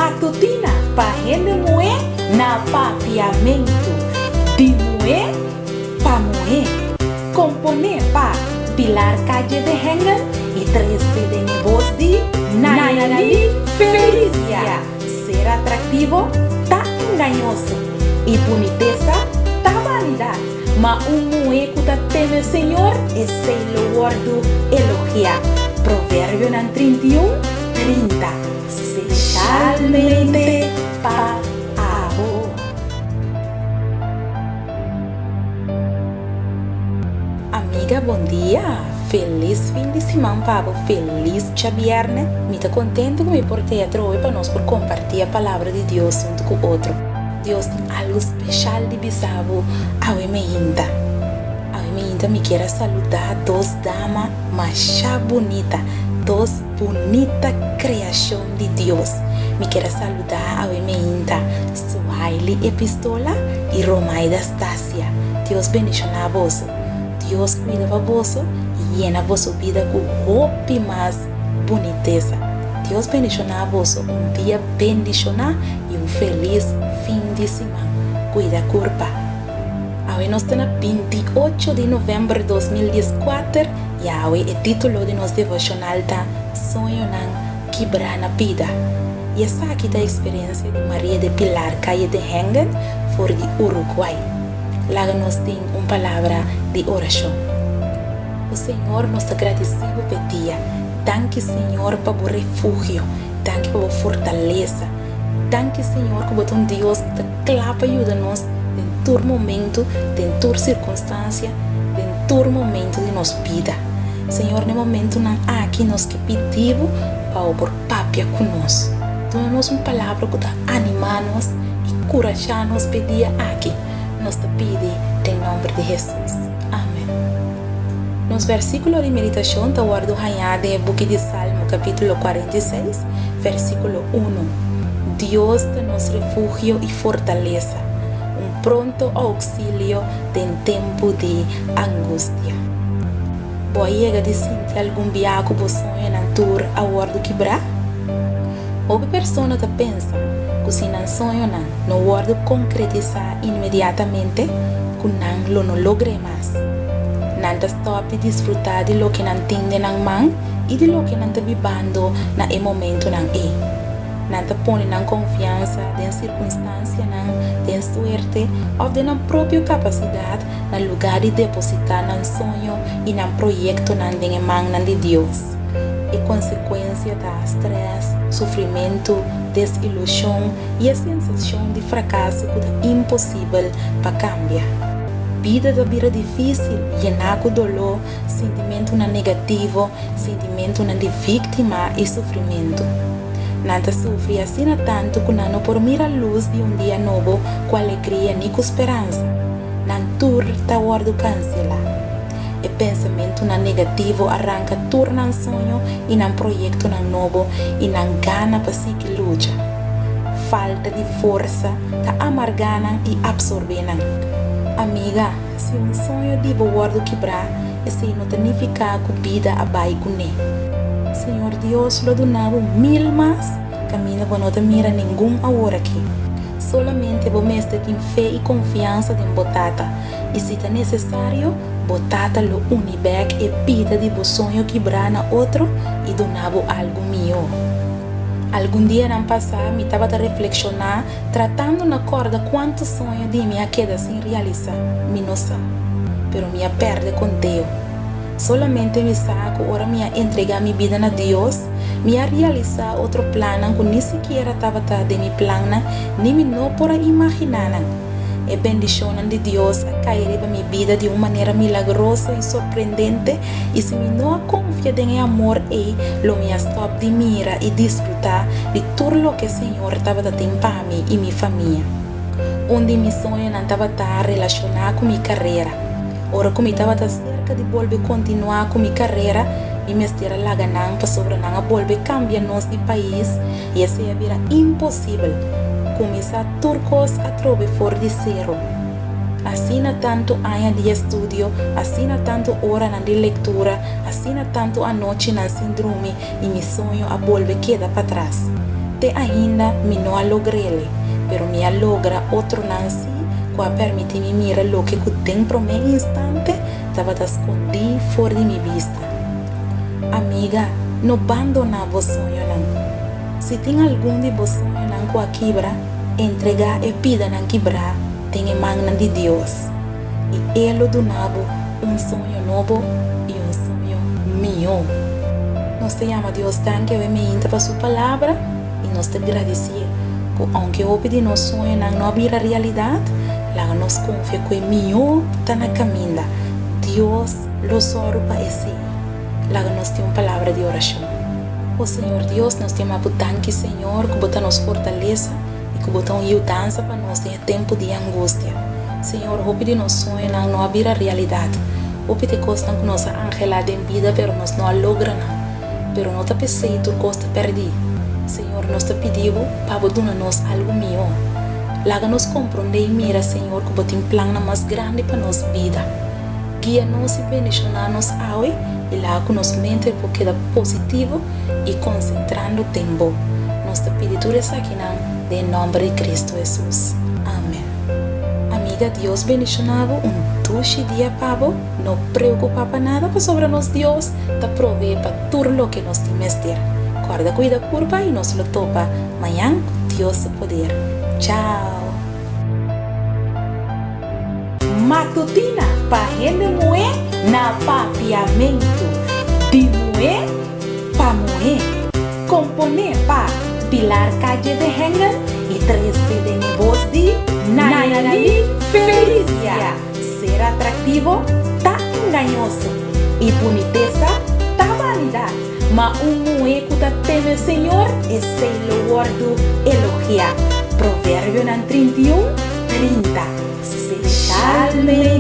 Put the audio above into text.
Matutina pa hende muhé na Papiamentu. Di muhé pa muhé. Komponé pa Pilar Calle de Hengel i trese den e bos di Nayali Felicia. Ser atraktivo ta engañoso i bunitesa ta banidat, ma un muhé ku ta teme Señor, esei lo wòrdu elogiá. Proverbionan 31, 30. Speshalmente pa abo. Amiga bon dia, felis fin di siman pa bo, felis djabierne. Mi ta contento cu mi por te atrobe pa nos por comparti e palabra di Dios hunto cu otro. Dios tin algo special di bisa bo awe meinta. Awe meinta mi kier a saluda dos dama masha bunita, dos bunita creacion di Dios. Mi kier a saluda awe meinta Suhaili Epistola y Romaida Stacia. Dios bendiciona boso. Dios cuida pa boso y yena boso bida cu hopi mas bunitesa. Dios bendiciona boso un dia bendiciona y un feliz fin di siman. Cuida curpa. Awe nos ta na 28 di november 2014 y awe e titulo di nos devocional ta Soñonan Kibrá na Pida. Y esaki ta experiencia di Maria de Pilar Calle de Hengen for di Uruguay. Laga nos tin un palabra di orashon. O Señor, nos ta gradisí bo p'e dia. Danki, Señor, pa bo refugio. Danki pa bo fortalesa. Danki, Señor, ku bo ta un Dios ku ta kla pa yuda nos den tur momentu, den tur sirkunstansia, den tur momentu di nos bida. Señor, na e momentunan aki nos ke pidi bo pa bo por papia ku nos. Duna nos un palabra ku ta animá nos i kurashá nos p'e dia aki. Nos ta pidi den nòmber di Hesus. Amèn. Nos vèrsikulo di meditashon ta wòrdu hañá den e buki di Salmo kapítulo 46, vèrsikulo unu, Dios ta nos refugio i fortalesa, un pronto ouksilio den tempu di angustia. Bo a yega di sinti algun bia ku bo soñonan tur a wòrdu kibrá? Hopi persona ta pensa ku si nan soñonan no wòrdu konkretisá inmediatamente, ku nan lo no logr'é mas. Nan ta stòp di disfrutá di loke nan tin den nan man i di loke nan ta bibando na e momentunan ei. Nan ta pone nan konfiansa den sirkunstansianan, den suerte òf den nan propio kapasidat na lugá di depositá nan soño i nan proyektonan den e mannan di Dios. E konsekuensia ta strès, sufrimentu, desilushon i e sensashon di frakaso ku ta imposibel pa kambia. Bida ta bira difísil, yená ku doló, sintimentunan negativo, sintimentunan di víktima i sufrimentu. Nan ta sufri asina tantu ku nan no por mira lus di un dia nobo ku alegria ni ku speransa. Nan tur ta wòrdu kanselá. E pensamentunan negativo a ranka tur nan soño i nan proyektonan nobo i nan gana pa sigui lucha. Falta di forsa ta amargá nan i apsorbé nan. Amiga, si un soño di bo wòrdu kibrá, esei no ta nifiká ku bida a bai kuné. Señor Dios lo duna bo mil mas kaminda bo no ta mira ningun aworakí. Solamente bo mester tin fe i konfiansa den bo Tata, i si ta nesesario, bo Tata lo uni bèk e pida di bo soño kibrá na otro i duna bo algu mihó. Algun dianan pasá mi tabata reflekshoná tratando na kòrda kuantu soño di mi a keda sin realisá. Mi no sa, pero mi a pèrdè konteo. Solamente mi sa ku ora mi a entregá mi bida na Dios, mi a realisá otro plannan ku ni sikiera tabata den mi plannan ni mi no por a imaginá nan. E bendishonnan di Dios a kai riba mi bida di un manera milagroso i sorprendente, i si mi no a konfia den e amor ei, lo mi a stòp di mira i disfrutá di tur loke Señor tabata tin pa mi i mi famia. Un di mi soñonan tabata relashoná ku mi karera. Ora ku mi tabata serka di bolbe kontinuá ku mi karera, mi mester a laga nan pasobra nan a bolbe kambia nos di pais i esei a bira imposibel. Kuminsá tur kos atrobe for di sero. Asina tantu aña di estudio, asina tantu oranan di lektura, asina tantu anochinan sin drumi i mi soño a bolbe keda patras. Te ainda mi no a logr'ele, pero mi a logra otronan sí ku a permití mi mira loke ku den promé instante tabata skondí for di mi bista. Amiga, no bandoná bo soñonan. Si tin algun di bo soñonan ku a kibra, entregá e pidanan kibrá den e mannan di Dios, i E lo duna bo un soño nobo i un soño mihó. Nos ta yama Dios danki awe meinta pa su Palabra i nos ta gradisié ku ounke hopi di nos soñonan no a bira realidat, laga nos konfia ku e mihó ta na kaminda. Dios lo sòru pa esei. Laga nos tin un palabra di orashon. O Señor Dios, nos ta yama Bo danki, Señor, ku Bo ta nos fortalesa i ku Bo ta un yudansa pa nos den e tempu di angustia. Señor, hopi di nos soñonan no a bira realidat. Hopi ta e kosnan ku nos a anhelá den bida pero nos no a logra nan. Pero no ta p'esei tur kos ta pèrdí. Señor, nos ta pidi Bo pa Bo duna nos algu mihó. Laga nos komprondé i mira, Señor, ku Bo tin plannan mas grandi pa nos bida. Guia nos i bendishoná nos awe i laga ku nos mente por keda positivo i konsentrando den Bo. Nos ta pidi tur esakinan den e nòmber di Kristu Hesus. Amen. Amiga Dios bendishoná bo un dushi dia pa bo. No preokupá pa nada pasobra nos Dios ta proveé pa tur loke nos tin mester. Kòrda kuida kurpa i nos lo topa mañan ku Dios su poder. Chao! Matutina pa hende muhé na Papiamentu, di muhé pa muhé. Komponé pa Pilar Calle de Hengel i trese den e bos di Nayali Felicia. Ser atraktivo ta engañoso i bunitesa ta banidat, ma un muhé ku ta teme Señor, esei lo wòrdu elogiá. Proverbionan 31, 30. Specialmente.